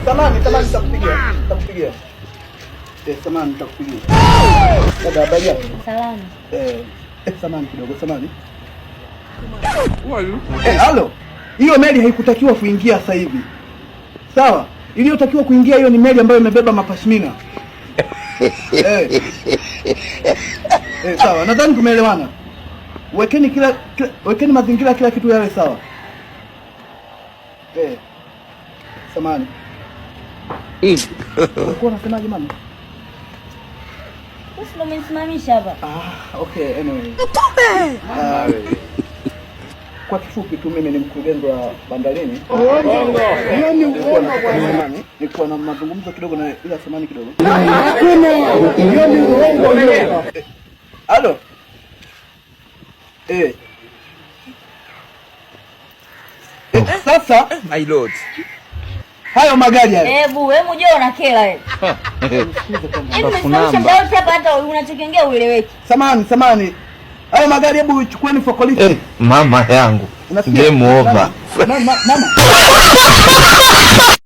Samahani, samahani, nitakupigia. Nitakupigia. Samahani, nitakupigia. Dada, habari yako? Salama. Samahani kidogo, samahani. Halo. Hiyo meli haikutakiwa kuingia sasa hivi. Sawa? Iliyotakiwa kuingia hiyo ni meli ambayo imebeba mapashmina. Sawa, nadhani tumeelewana. Wekeni kila wekeni mazingira, kila kitu yawe sawa. Samahani. Ulikuwa unasemaje, mama? Wewe ndio umenisimamisha hapa. Ah, okay, anyway. Ah, kwa kifupi tu mimi ni mkurugenzi wa bandarini. Nilikuwa na mazungumzo kidogo na, ila samahani kidogo. Hiyo ni uongo hiyo. Halo. Sasa My lord. Hayo magari hayo. Hebu wewe mjue unakera wewe. Hebu umenisimamisha muda wote hapa, hata unachokiongea ueleweki. Samahani, samahani. Hayo magari hebu chukueni forklift. Mama yangu. Unasikia? Game over. Mama, mama.